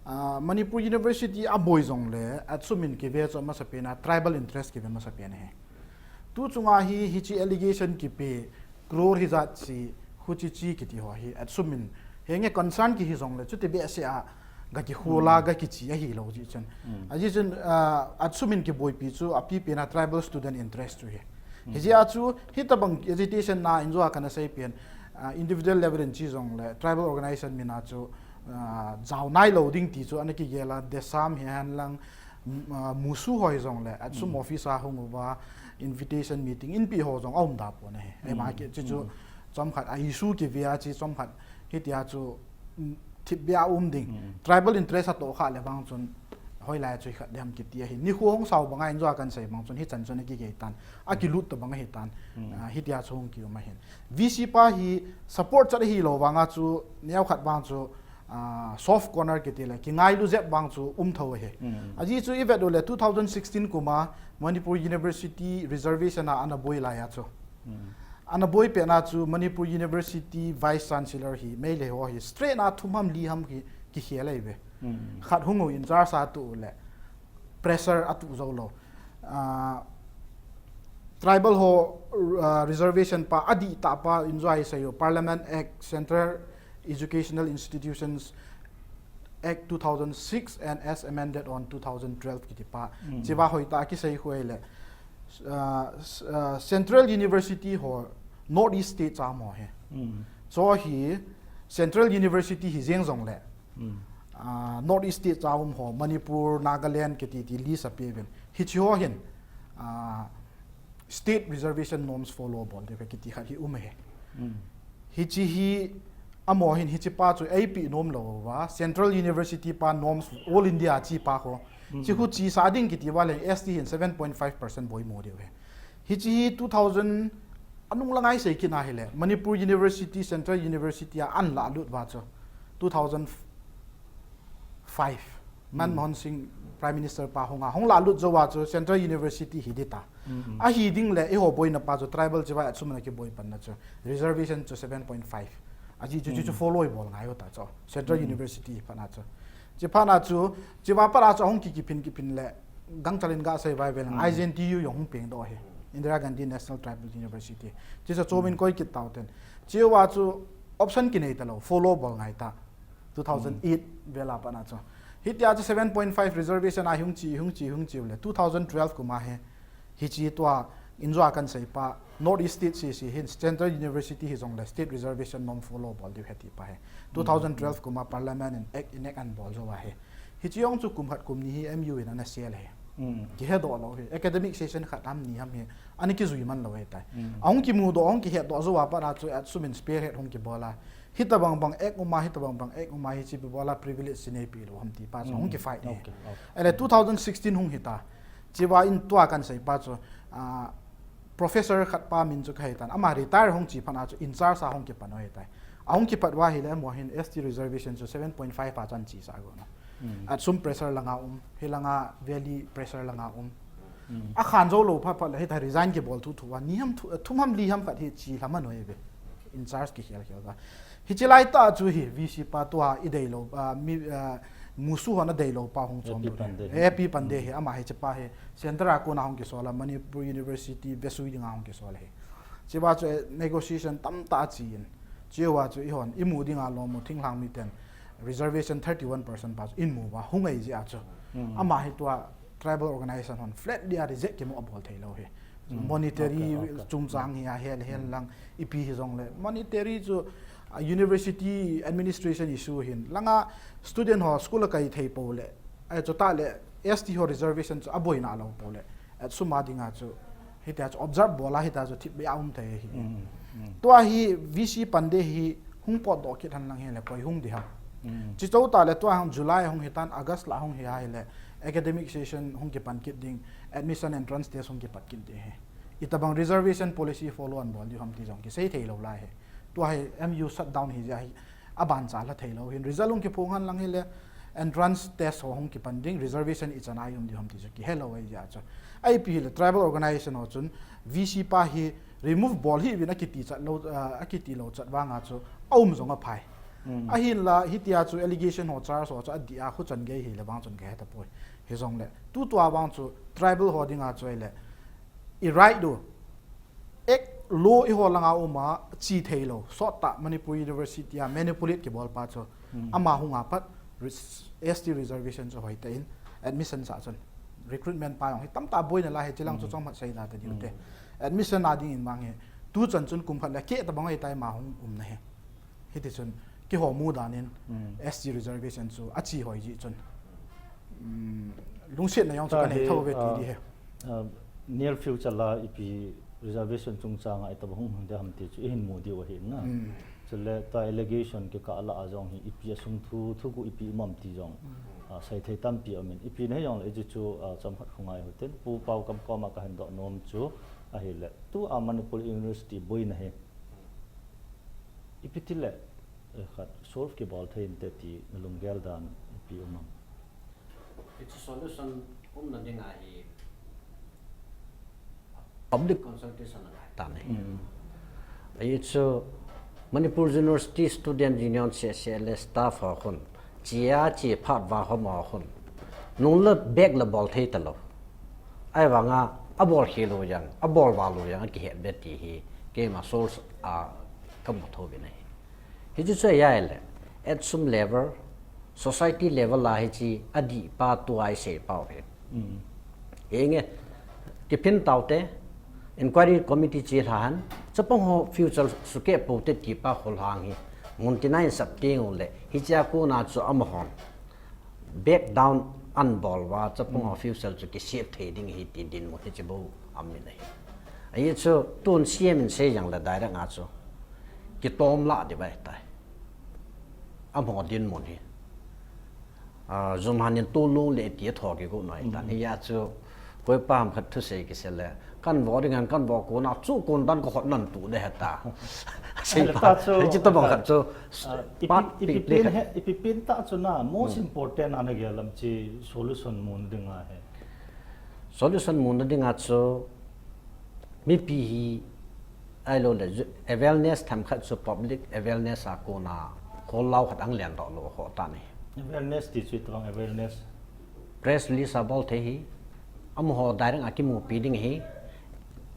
ah, Manipur University aboi jongle, Atsum in kive chu amasapen a, tribal interest kive masapen ahi. Tuchunga hi, hiche allegation kipe, crore hijat chi, huchi chi kiti ho hi, Atsum in, henge concern kihi jongle, chuti behseh a, ga kikhol a, ga kiche ahilou jeh chun. Ajeh chun, ah, Atsum in kiboipi chu, apipen a tribal student interest chu hi. Hijeh a chu, hitobang agitation na in jong kana seipen, ah, individual level in che jongle, tribal organization min a chu, ah, jao nailou ding ti chu, ana kigel a, DESAM hihen lang, m-, ah, MUSU ho hijongle, Atsum office a hung uva, invitation meeting, inpi ho jong aum da pon ahi. Eima ki, chu chu, chomkhat, a issue kive a che chomkhat, hitia chu, mm, thipbeh a um ding. Tribal interest atoh kha le vang chun, hoilai chu ikhat dem kiti ahi. Nikho hung sao banga in jong kana sei bang chun, hichan chun akigei tan. Akilut tabang ahitan. Ah, hitia chu hung kium ahin. V C pa hi support chat ahilou vanga chu, neokhat vang chu, ah, soft corner kiti le, kingailu jep vang chu um tho ahi. Ajeh chu ivet u le two thousand sixteen kum a Manipur University reservation a ana boi lai a chu. Ana boi pet na chu Manipur University Vice Chancellor hi, Meitei ho hi, straight na thum ham li ham ki, kikhel ahi ve. Khat hung u in charge a tu u le, pressure atu jou lou. Ah, tribal ho, ah, reservation pa adih tah pa in jong isei u, Parliament Act, Central Educational Institutions Act two thousand six and as amended on two thousand twelve kiti pa. Chiva hoitah kisei khu ahile, ah, s-, ah, Central University ho North East State a um ho hi. Chu hi Central University hi jeng jongle, ah, North East State a um ho, Manipur, Nagaland kiti ti list ape uvin. Hiche ho hin, ah, state reservation norms follow bol ding kiti khat hi um ahi. Hiche hi Amaho hin hiche pa chu eipe nom lou va, Central University pa norms, All India chi pa ho. Chi khu chi sa ding kiti va le S T hin seven point five percent boi mo deu he. Hiche hi two thousand anung la ngai sei kit na hile, Manipur University, Central University a an la lut va chu. Two thousand five. Manmohan Singh Prime Minister pa hung a, hung la lut jou va chu Central University hi di ta. Ahi ding le, eiho boina pa chu tribal chi va at sum na kiboi pan na chu. Reservation chu seven point five. Aji chu, chu, chu follow i bol ngai u ta chu. Central University pa na chu. Chi pa na chu, chi va pa na chu hung ki kipin kipin le. Gangchal in ga sei vai vel. I G N T U jong hung peng doh hi. Indira Gandhi National Tribal University. Chi sa chu min koi kit tau ten. Chi va chu option kinei ta lou, follow bol ngai ta. Two thousand eight vel a pa na chu. Hitia chu seven point five reservation a hung chi, hung chi, hung chi le. Two thousand twelve kum a hi. Hiche tua, in jua kan sei pa, North East State C C hin, Central University hi jong le, state reservation norm follow bol diu he ti pa hi. Two thousand twelve kum a Parliament in act, enact an bol jou a hi. Hiche jong chu kum khat kum ni hi M U in ana sel hi. Kihe doh lou hi. Academic session khat ham ni ham hi. Ani kijui man lou hi tai. Ahung kimu doh, ahung kihe doh jou a pa na chu at sum in spearhead hung kibol a. Hita bang bang act um a, hita bang bang act um a, hiche pi bol a privilege si nei pi lou ham ti pa chu hung ki fight hi. Okay, okay. Ele two thousand sixteen hung hi ta. Chi va in tua kan sei pa chu, ah, professor khat pa min chu ka hei tan. Ama retire hung chi phat a chu in charge a hung kipan u hi tai. Ahung kipat va hile amaho hin S T reservation chu seven point five a chan chi sa go na. At sum pressure langa um, hi langa valley pressure langa um. A khan jou lou phat phat le hita resign kibol thu thu va ni ham thu, thum ham li ham khat hi chi lha man u hi ve. In charge kikhel khel va. Hiche lai ta chu hi V C pa tua i dei lou, ah, mi, ah, musu hon a dei lou pa hung chom lou. A P Pandey hi, ama hiche pa hi Centre a kona hung kisol a, Manipur University vesui dinga hung kisol hi. Chi va chu, eh, negotiation tamtah a chi in. Chi va chu i hon, i mu dinga lom u thinglhang miten reservation thirty one percent pa chu in mu va hung ei jeh a chu. Ama hi tua tribal organization hon flat dia reject kimu a bol thei lou hi. Monetary chungchang hi a hel hel lang ipi hi jong le. Monetary chu, a, university administration issue hin. Langa student ho school a kai thei pou le. Ai chu ta le S T ho reservation chu a boina lou pou le. At sum a dinga chu. Hitia chu observe bol a hitia chu thip be a um thei hi. Tua hi V C Pandey hi hung potdoh kit hen lang hile koi hung di ham. Chi chou ta le tua hung July hung hi tan August la hung hi a hile academic session hung kipan kit ding, admission entrance test hung kipat kit ding hi. Ita bang reservation policy follow an bol diu ham ti jong kisei thei lou lai hi. Tua hi M U shutdown hi jeh hi a ban cha la thei lou hin result hung kiphong hen lang hile entrance test ho hung kipan ding, reservation i chan a i um diu ham ti chu kihe lou ahi jeh a chu. Ipi hile tribal organization ho chun V C pa hi remove bol hih uvin a kiti chat lou, ah, a kiti lou chat vanga chu a um jong a phai. Ahinla hitia chu allegation ho charge ho chu a di a khu chan gei hile vang chun ka he ta poi. Hi jong le tu tua vang chu tribal ho dinga chu le i right u. Ek lo i ho langa um a chi thei lou. Sot ta Manipur University a manipulate kibol pa chu. Ama hung a pat res-, S T reservation chu hoi ta in admission sa chun. Recruitment pa jong hi tamtah boina la hi chi lang chu chom hat sei na ta diu te. Admission a ding in vang hi. Tu chan chun kum khat le keh ta bang ai tai ma hung um na hi. Hiti chun, kihou mu dan in, S T reservation chu a chi hoi ji chun. Um, lungset na jong chu ka nei tho ve ti di he. Ah, near future la ipi reservation chungchang a ita bang hung hung de ham ti chu i hin mu diu ahi na. Chule ta allegation kikah la a jong hi ipi a sum thu, thu gu ipi mam ti jong. Ah, sei thei tampi um in. Ipi na hi jong le i chi chu, ah, chom khat khu ngai ho ten. Pu Pau kam koma ka hin doh nom chu ahile. Tu a Manipur University boina hi. Ipi ti le, eh, khat solve kibol thei inte ti na lunggel dan ipi um am? Hichu solution umna dinga hi public consultation angai ta ne. Hichu Manipur University Student Union C C L staff ho khun chia chi phat va ho mo khun nung le bek le bol thei ta lou. Ai vanga a bol khel u jang, a bol val u jang a kihet be ti hi keima source a ka mu tho ve na hi. Hichu chu a ya le, at sum level, society level la hichi a di pa tu ai sei pau hi. Enge, kiphin tau te, inquiry committee chi lha han, chapang ho future suke po te ti pa khol hang hi. Mun ti nai sap ting u le, hichia ku na chu amahon. Back down an bol va, chapang ho future chu kisep thei ding hi ti din mo hi chi bo am min ahi. Ahi chu tun C M in sei jang le direct nga chu. Kitom la di vai tai. Amaho dinmun hi. Ah, jumhan in tolou le ti a tho kigo noi tan. Hi a chu, koipa ham khat thusei kisei le. Kan vo ding han kan vo kona chu kon dan ko hot nan tu de heta. Sei pa. Chu, hichi to bang khat chu. Ah, ipi, ipi pen he, ipi pen ta chu na, most important ana gel lam chi solution mun ding a he. Solution mun ding a chu, mipi hi, ahilou le, awareness themkhat chu public awareness a kona, kholou khat ang lian doh lou ho ta ni. Awareness ti chu itobang awareness. Press release a bol thei hi, amaho direct a kimupi ding hi,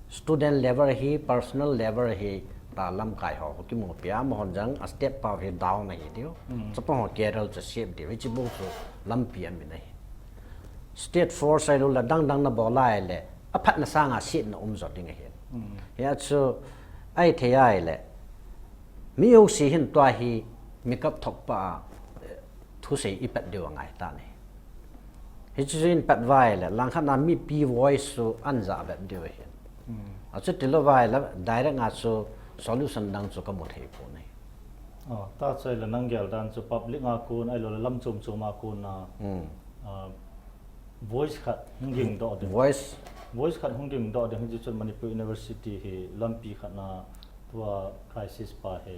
student level hi, personal level hi, ta lamkai ho, ho kimupi a, amahon jang a step pa hi down ahi diu. Chapa ho career chu shape diu, hichi bou chu lampi amin ahi. State force ahilou le dang dang na bol a ahile, aphatna sanga setna um jo ding ahi. Hi a chu, ahithei a ahile, mi jouse hin tua hi, mi kap thok pa, eh, thusei ipat diu angai ta ni. Hichi chu ipat uva ahile, langkhat na mipi voice chu an ja vet diu ahi. Achuti lou uva ahile, direct a chu solution dang chu kamu thei poi. Oh, ta chu ahile nang gel dan chu public a kon, ahilou le lam chom chom a kon a, ah, voice khat hung ging doh ding. Voice. Voice khat hung ging doh ding, hichi chun Manipur University hi lampi khat na tua crisis pa hi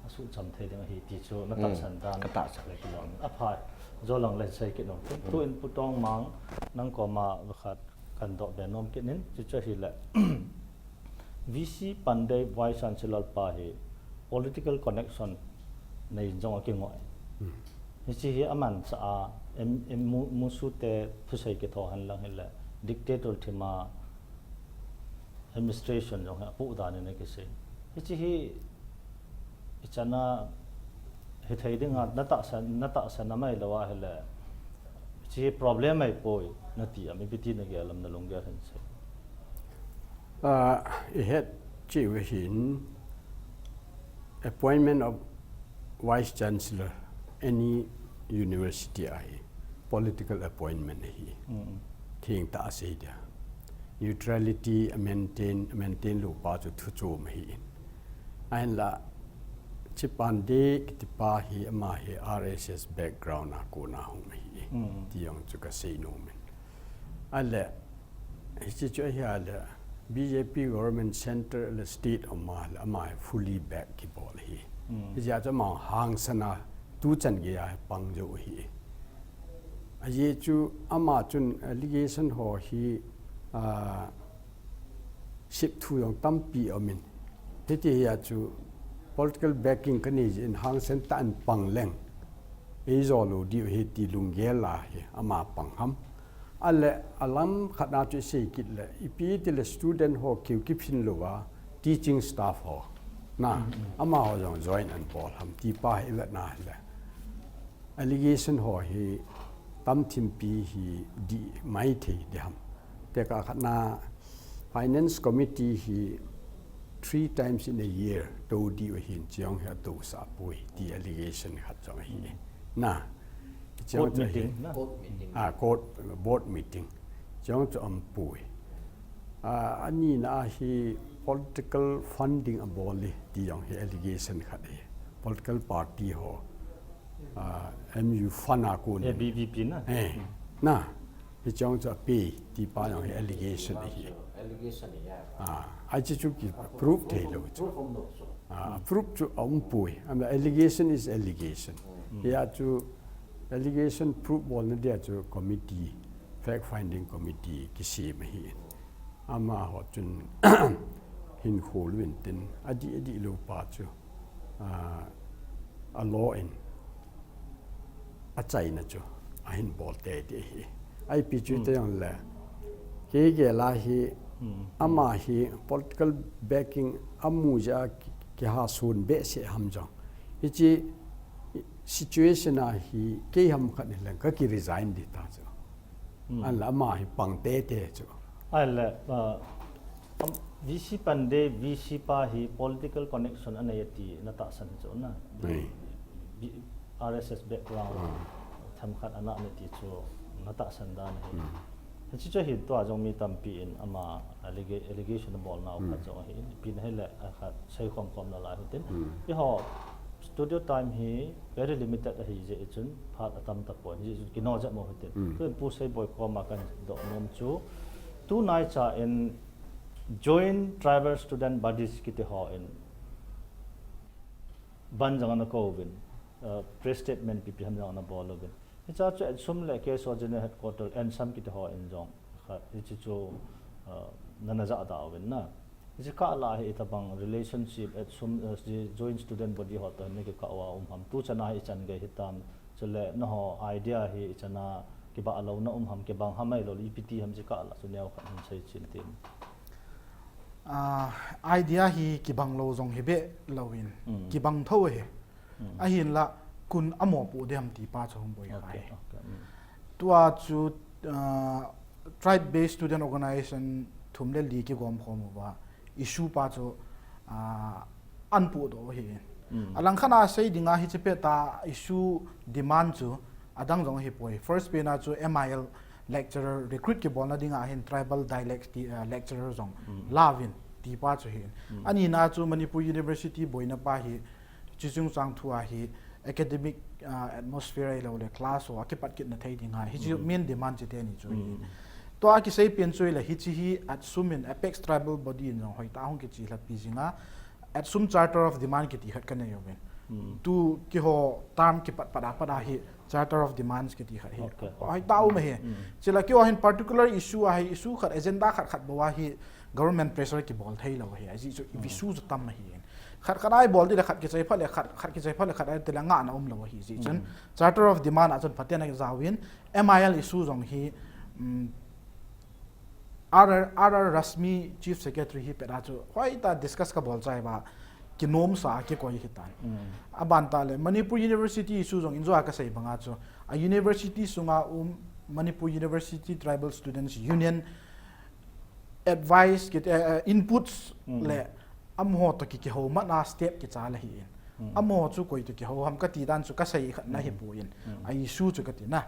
asuhcham thei ding ahi ti chu na tahsan dan. Ka tahsan. Le kilom. Apha, jo lang le sei kit nom. Tu in Pu Tongmang nang koma khat kan doh be nom kit in, chu chu ahile. V C Pandey Vice Chancellor pa hi political connection nei jong akingai. Hichi hi aman cha a, em, em, mu, musu te thusei kitho han lang hile, dictator thima administration jong hi apu dan in akisei. Hichi hi, ichana hithei ding a, na tahsan, na tahsan a mai lou ahile, hichi hi problem ahipoi, nati a, ipi ti na gel lam na lunggel hin sei. Ah, ihet cheh u hin, appointment of Vice Chancellor, any university ahi, political appointment ahi. Theng tah a sei dia. Neutrality a maintain, maintain lou pa chu thu chom ahi. Ahinla, hichi Pandey kiti pa hi ama hi R S S background a kona hung ahi. Ti jong chu kasei nom in. Ahile, hichi chu ahi a le, B J P government center le state a um a le, ama hi fully back kibol ahi. Hichi a chu ama hangsan a tuchan gei a pang jou ahi. Ajeh chu ama chun allegation ho hi, ah, sep thu jong tampi aum in. Hiti hi a chu political backing kanei jeh in hangsan tah in pang leng, eijou lou diu ahi ti lunggel a hi ama pang ham. Ahile, alam khat na chu isei kit le, ipi ti le student ho keu kiphin lou a, teaching staff ho. Na, amaho jong join an bol ham, ti pa hi ivet na hile. Allegation ho hi, tam thimpi hi dih mai thei di ham. Tekah khat na, Finance Committee hi three times in a year, tou diu ahin, hichi jong hi atousah poi, ti allegation khat jong ahi. Na, Court meeting, na? Ah, court, board meeting. Hichi jong chu aum poi. Ah, ani na hi political funding abol e, ti jong hi allegation khat e. Political party ho. Ah, M U fund a kon. Eh, B V P na? Eh, na. Hichi jong chu ape, ti pa jong hi allegation ahi. Allegation ahi. Ah, hichi chu kiprove thei lou chu. Ah, prove chu aum poi. Ama allegation is allegation. Hi a chu allegation prove bolna dia chu committee, fact finding committee kisem ahi. Amaho chun hinkho lou in tin, adih, adih lou pa chu, ah, a law in achaina chu ahin bol teitei ahi. Ipi chu teng le, kei gel a hi, ama hi political backing amu jeh a ki, kiha sun behseh ham jong. Hichi situation a hi kei ham khat hi leng ka ki resign di ta chu. Ahinla ama hi pang teitei chu. Ahinla, ah, am, V C Pandey, V C pa hi political connection anei ati na tahsan chu na. Nei. B-, R S S background themkhat ana nei ti chu na tahsan dan ahi. Hichi chu hin tua jong mi tampi in ama allega-, allegation bolnau khat jong ahi. Ipi na hile, ah, khat seikhom khom nalai hitin. Eiho Studio time hi very limited ahi jeh chun phat atam tapon, hijeh chun kino jep mo hitin. Tuin Pu Seiboi koma kahin doh nom chu, tunai cha in Joint Tribal Student Bodies kiti ho in ban jong ana kouvin, uh, press statement pipi ham jong ana bol uvin. Hicha chu ATSUM le K S O General Headquarter, ANSAM kiti ho in jong khat, hiche chu, uh, nana jahda uvin na. Hiche kah lah hi itobang relationship ATSUM, uh, Joint Student Body ho toh hin nakikah uva um ham? Tuchan a hi ichan gei hitam, chule nangho idea hi ichan a kibah louna um ham, kibang ham ahilouleh ipi ti ham, hiche kah lah chu neo khat hin seichen tin. Ah, idea hi kibang lou jong hi behlou in, kibang tho ahi. Ahinla, koin amopoh ding ham ti pa chu hung boi kha hi. Tua chu, ah, tribe based student organization thum le li kigom khom uva issue pa chu, ah, ana pohdoh u ahi. Alangkhat a sei dinga hiche pet a issue demand chu adang jong ahipoi. First pen a chu M I L lecturer recruit kibolna dinga hin tribal dialect ti, ah, lecturer jong lauvin ti pa chu ahi. Anina chu Manipur University boina pa hi, chuche chungchang thu a hi academic, ah, atmosphere ahilouleh class ho akipat kitna thei dinga hiche main demand chu teni chu ahi. Tua kisei pen chu ahile hiche hi ATSUM in, Apex Tribal Body in jong hoitah a hung kichelhapi jinga ATSUM Charter of Demand kiti khat kanei uvin. Tu keiho term kipat pat a pat a hi Charter of Demands kiti khat hi hoitah a um ahi. Chule keiho hin particular issue a hi, issue khat, agenda khat khat bou a hi government pressure kibol theilou ahi. Ajeh chu issue chu tam ahi. Khat khat a ibol ding le khat kichai phat le khat, khat kichai phat le khat a tile ngahna umlou ahi. Ajeh chun Charter of Demand a chun phaten a jaovin, M I L issue jong hi, um, R R, R R Rashmi Chief Secretary hi pet a chu hoitah a discuss kabol chai uva, kinomsa a kikoi hitan. Aban tah le Manipur University issue jong in jong a kasei banga chu, a university sunga um Manipur University Tribal Students Union advice kiti, eh, eh, inputs le amaho toh ki, kihoumatna step kichal ahi in. Amaho chu koi toh kihou ham kati dan chu kasei khat na hipon. A issue chu kati na.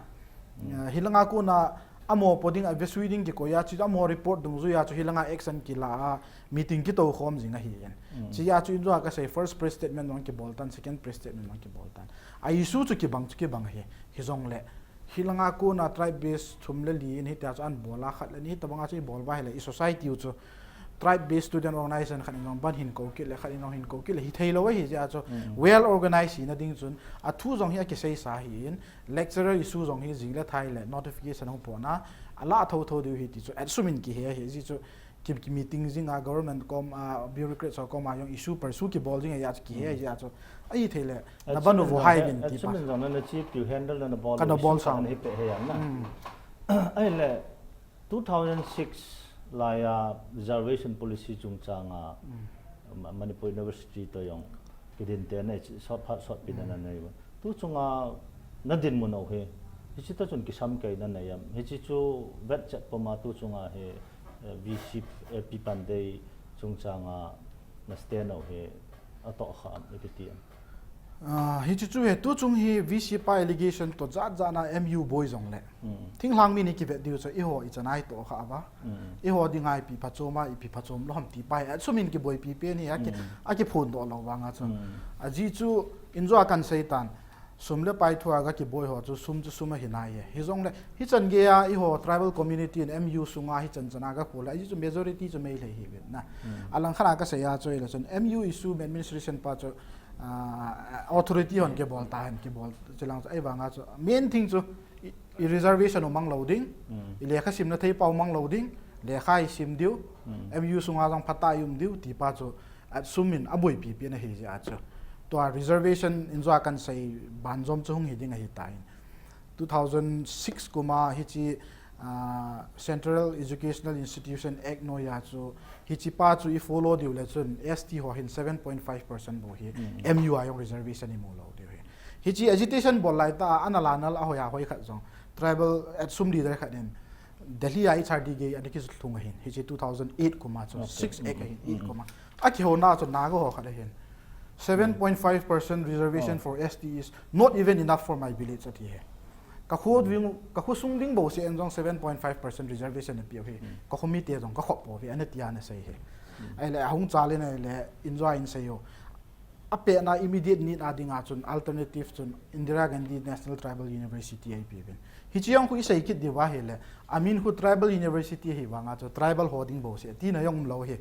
Ah, hilanga kona amaho po ding, avesui ding kikoi a chu, amaho report dungjuia chu hilanga action kila a meeting kitou khom jing ahi in. Chea chu in jong a kasei, first press statement jong kibol tan, second press statement jong kibol tan. A issue chu kibang chu kibang ahi. Hijongle hilanga kona tribe based thum le li in hitia chu ana bol a, khat le ni hitobanga chu ibol uva ahile i society u chu tribe based student organization khat in jong ban hin kou kit le khat in jong hin kou kit le hitheilou ahi. Chea chu well organized hina ding chun athu jong hi akiseisa ahi in, lecturer issue jong hi jing le thai le notification hung pona alah thotho diu ahi ti chu ATSUM in kihe ahi. Ajeh chu ki, ki meeting jing a government kom a, bureaucrats ho kom a jong issue pursue kibol jing ahi a chu kihe ahi a chu. Ahithei le, na ban u vo hai bin ti pa. Action jong nana chi piu handle nana bol kana bol sang hi pe he yang na. Ahile, two thousand six lai a reservation policy chungchang a, Ma-, Manipur University toh jong kidin te na sot phat sot pi nana nei. Tu chunga na dinmun u hi, hiche toh chun kisam kei na nei am? Hiche chu vet chet puma tu chunga hi, eh, V C, eh, Pi Pandey chungchang a na stand u hi atoh kha am, ipi ti am? Ah, hiche chu hi, tu chung hi V C pa allegation toh jat jat na M U boi jongle. Thinglhang mi ni kivet diu chu eiho ichan a itoh kha uva. Eiho dinga ipi phachom a, ipi phachom lou ham ti pa hi, ATSUM in kiboipi pen hi, aki, akiphondoh lou vanga chu. Ajeh chu, in jong a kahin sei tan. Sum le pai thu a ga kiboi ho chu sum chu sum ahi nai e. Hijongle, hichan gei a eiho tribal community in M U sunga hichan chan a ga kho le, ajeh chu majority chu Meitei hi uvin na. Alangkhat a kasei a chu ahile chun M U issue administration pa chu, ah, authority hon kibol ta hen kibol, chulang chu ahivanga chu main thing chu i, i reservation u mang lou ding, i lekha simna thei pa u mang lou ding, lekha i sim diu, M U sunga jong phatah a i um diu, ti pa chu ATSUM in aboipi pen ahi jeh a chu. Tua reservation in jong a kahin sei banjom chu hung hi ding ahitan. Two thousand six kum a hiche, ah, Central Educational Institution Act noiya chu, hiche pa chu i follow diu le chun S T ho hin seven point five percent bou hi M U a jong reservation i mu lou diu ahi. Hiche agitation bol lai tah a, ana la nal a hoi a hoi khat jong, tribal ATSUM leader khat in Delhi a H R D gei ana kilhung ahin, hiche two thousand eight kum a chu, six act ahin, eight kum a. Akihouna chu Naga ho khat ahin. Seven point five percent reservation for S T is not even enough for my village, ati ahi. Ka kho ding, ka khosung ding bou seh in jong seven point five percent reservation ana peh u hi. Ka khomite jong ka khop pouve, ana tia ana sei ahi. Ahile ahung chal in ahile, in jong a in sei u. apehna immediate need a dinga chun alternative chun Indira Gandhi National Tribal University ahi peh uvin. Hiche jong khu isei kit diu ahile, amin khu tribal university ahi vanga chu tribal ho ding bou se tina jong um lou hi.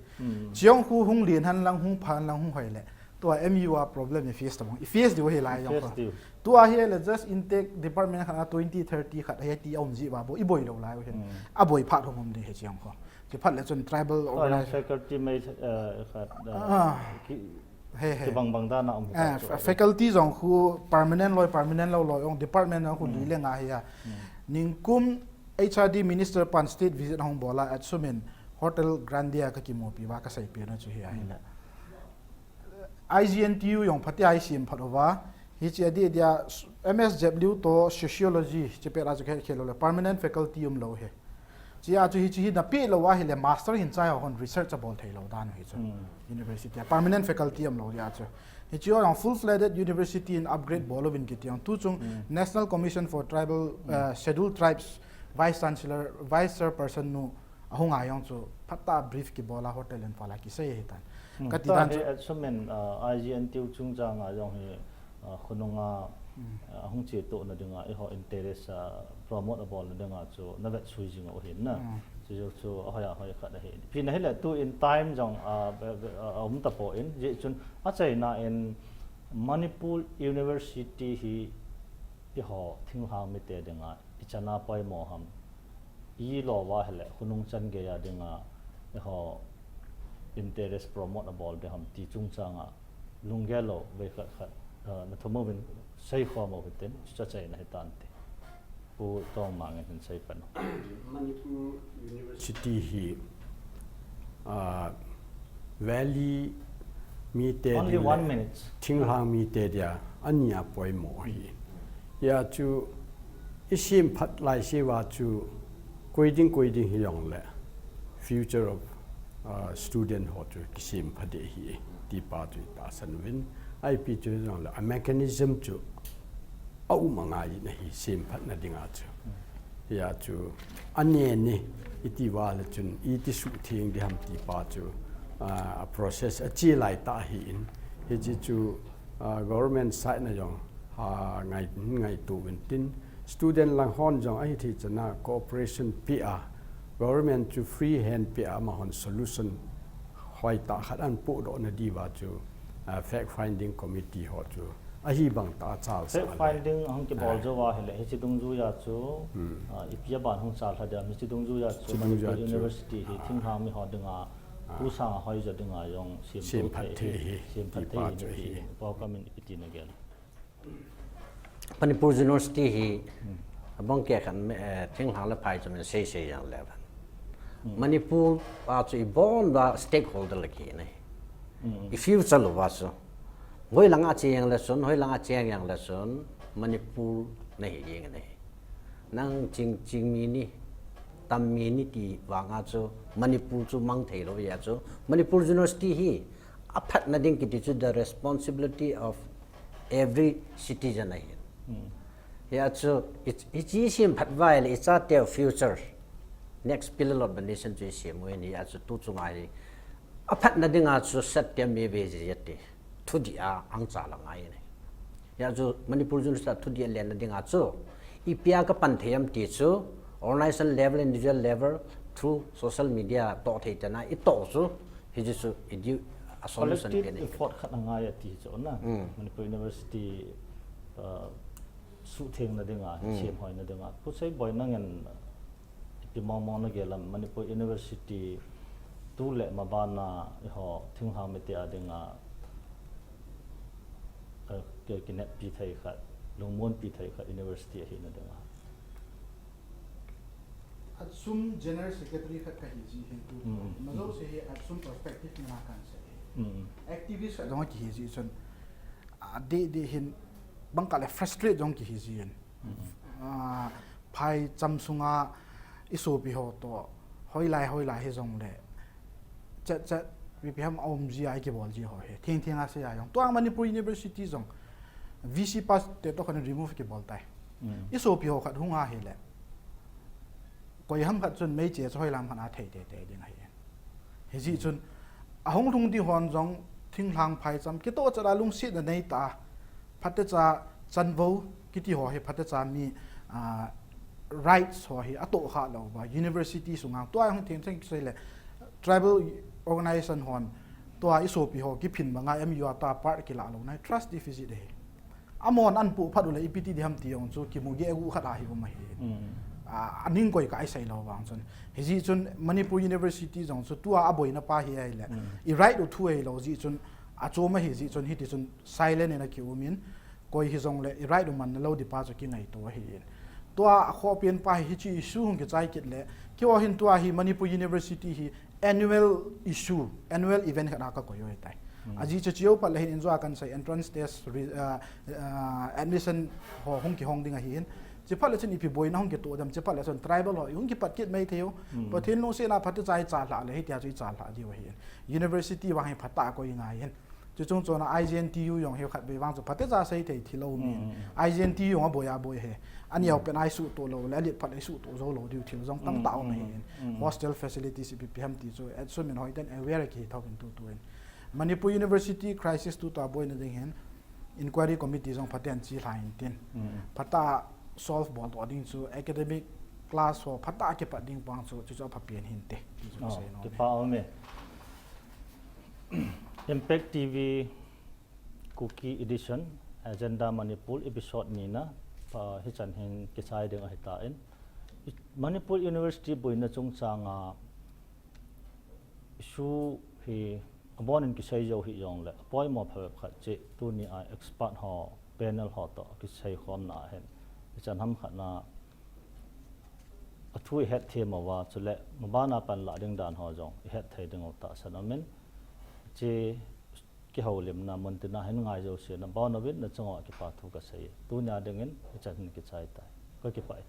Chi jong khu hung len hen lang, hung pha hen lang, hung hoi le. Tua M U a problem i face tabang. I face diu ahi lai jong khu. Tua hi le just intake department khat a twenty, thirty khat ahi ti a um ji uva bou i boi lou lai u hi. A boi phat hung um ding hi chi jong khu. Chi phat le chun tribal organization. Faculty mai khat. He, he. Kibang bang dan a um hi. Faculty jong khu permanent loi, permanent lou loi, jong department jong khu li le nga hi a. Ningkum H R D minister pan state visit hung bol a, Aksum in Hotel Grande a ka kimupi uva ka seipeh na chu hi ahi le. I G N T U jong phatea i sem phat uva, hiche a dia dia M S W to sociology, hiche pet a chu khel khel lou le, permanent faculty um lou hi. Chia chu hiche hi na peh lou ahile master hin chai hon research a bol thei lou dan hi chu. University a permanent faculty um lou dia chu. Hiche jong full-fledged university in upgrade bol uvin kiti jong tu chung National Commission for Tribal, uh, Scheduled Tribes Vice Chancellor, Vice Chairperson nu ahung a jong chu phatah a brief kibol a Hotel Imphal a kisei ahi tan. Kati dan chu. Aksum in, uh, I G N T U chungchang a jong hi, uh, khonung a, uh, hung chetoh na dinga eiho interest a promote a bol na dinga chu na vetsui jing u hin na. Chu chu ahoi ahoi khat ahi. Ipi na hile tu in time jong, uh, a um tapon, jeh chun achaina in Manipur University hi eiho thinglhang mite dinga ichan a poimo ham, ilou va hile khonung chan gei a dinga eiho interest promote a bol ding ham ti chungchang a lunggel lou vei khat khat, uh, na thum uvin seikhom u hitin, chuche achaina hi tante. Pu Tongmang in hin seipan. Manipur University hi, uh, Valley mite ding le thinglhang mite dia ani a poimo ahi. Hia chu i sem phat lai se uva chu koi ding koi ding hi jong le future of, uh, student ho chu kisem pha ding ahi ti pa chu i tahsan uvin. Ipi chu jong le a mechanism chu a um angai in ahi sem phat na dinga chu. Hia chu, a ne ni, iti uva le chun, iti suhtheng ding ham ti pa chu, ah, a process a che lai tah ahin, hiche chu, ah, government side na jong, ah, ngai, ngaito uvin tin, student lang hon jong ahi thei chan a cooperation peh a, government chu free hand peh a, amahon solution hoi tah khat ahin podoh na diuva chu, ah, fact finding committee ho chu ahi bang tah a chal sa le. Fact finding ahung kibol jou a hile, hiche dungjuia chu, ah, ipi a ban hung chal lha ding ham, hiche dungjuia chu Manipur University hi thinglhang mi ho dinga, pu sanga hoija dinga jong sem phat thei hi, sem phat thei hi, Pu Haokam in ipi ti na gel. Manipur University hi, abang keh khat, eh, thinglhang le phaicham in sei sei jeng le van. Manipur a chu ibon uva stakeholder le kihi in ahi. I future lou uva chu. Hoilang a che jeng le chun, hoilang a che jeng le chun, Manipur nahi jeng in ahi. Nang ching, ching mi ni, tam mi ni ti vang a chu, Manipur chu mang thei lou jeh a chu. Manipur University hi, aphatna ding kiti chu the responsibility of every citizen ahi. Hia chu, i, i chi sem phat uva le, i chateu future, next pillar of the nation chu i sem u ahi, hia chu tu chunga hi. Aphatna dinga chu sat te mi ve ji ti. Thudih a hung chal angai in ahi. Hia chu Manipur University a thudih a lenna dinga chu. Ipi a kapan thei ham ti chu. Organization level, individual level, through social media toh thei tena i toh chu. Hiche chu i di a solution collective effort khat angai ati chu na. Manipur University, uh, suhthengna dinga, semhoina dinga. Pu Seiboi nangin ipi mong mong na gel ham Manipur University tu le maban a eiho thinglhang mite a dinga, uh, ki, kineppi thei khat, lungmonpi thei khat University ahina dinga. Aksum General Secretary khat kahi ji hin tu. Majouse hi Aksum perspective na kan sei. Activist khat jong kihi ji chun. A, di, di hin bang kah le frustrate jong kihi ji hin. A, phaicham sunga i sopi ho toh. Hoilai, hoilai hijongle. Chat, chat, ipi ham a um ji a i kibol ji ho hi. Thing, thing a sei a jong. Tua Manipur University jong. V C pass te toh khan remove kibol tai. I sopi ho khat hung a hile. Koi ham khat chun meiche chu hoilam khat a thei tei tei ding ahi. Hijeh chun ahung lhung ding hon jong thinglhang phaicham, kitoh chat a lungsetna neitah a, phatecha chanvou kiti ho hi phatecha mi, ah, rights ho hi atoh kha lou va, university sunga tua hung theng theng kisei le, tribal organization hon tua isopi ho kiphin banga M U a ta part kila lou nai, trust deficit ahi. Amahon ahin pu phat uleh ipi ti ding ham ti jong chu kimu geh gu khat ahi um ahi. Mm. Ah, aning koi ka isei lou vang chun. Hijeh chun Manipur University jong chu tua aboina pa hi ahile. Mm. I right u thu ahilou jeh chun, achom ahi jeh chun hiti chun silent in akium in, koi hijongle i right u manna lou ding pa chu kingaito ahi in. Tua akhohpen pa hi hiche issue hung kichai kit le, keiho hin tua hi Manipur University hi annual issue, annual event khat a kakoi u ahitai. Hmm. Ajeh chu chujou phat le hin injo a kahin sei entrance test, re-, ah, ah, admission ho hung kihong ding ahi in. Chuphat le chun ipi boina hung kitoh dem, chuphat le chun tribal ho i hung kipat kit mai thei u. Hmm. Pathen lungsetna phatecha ichalhah le hitia chu ichalhah diu ahi in. University vang hi phatah a koi ngai in. Chuchung chon a I G N T U jong hi khatvei vang chu phatecha sei thei thilou min. Mm, mm, mm. I G N T U jong aboi aboi ahi. Ani, mm, aopen a isuhtoh lou le, alet phat le isuhtoh jou lou diu thil jong tamtah, mm, um, mm, ahi in. Mm. Hostel facilities ipi ipi ham ti chu, eh, sum in hoiten aware kihi thou in tutu in. Manipur University crisis tutu aboina ding hin, inquiry committee jong phaten chelha in tin. Mm. Phatah a solve bol doh ding chu, academic class ho phatah a kipat ding vang chu, chuchu aphapen hinte. Chu chu, oh, sei nom e. Kipa um e. Impact T V Kuki Edition, Agenda Manipur, episode nina, pa hichan hin kichai ding ahitan. Manipur University boina chungchang a issue hi abon in kisei jou hih jongle, apoimo phabep khat chu tunia expert ho, panel ho toh kisei khomna hin, hichan ham khat na athu ihet them uva, chule mabana panlah ding dan ho jong ihet thei diu tahsan aumin, chu kihoulimna mun tina hin ngai jouse nabon uvin nachung uva kipa thu kasei. Tunia dingin hichan hin kichai tai. Kakipah e.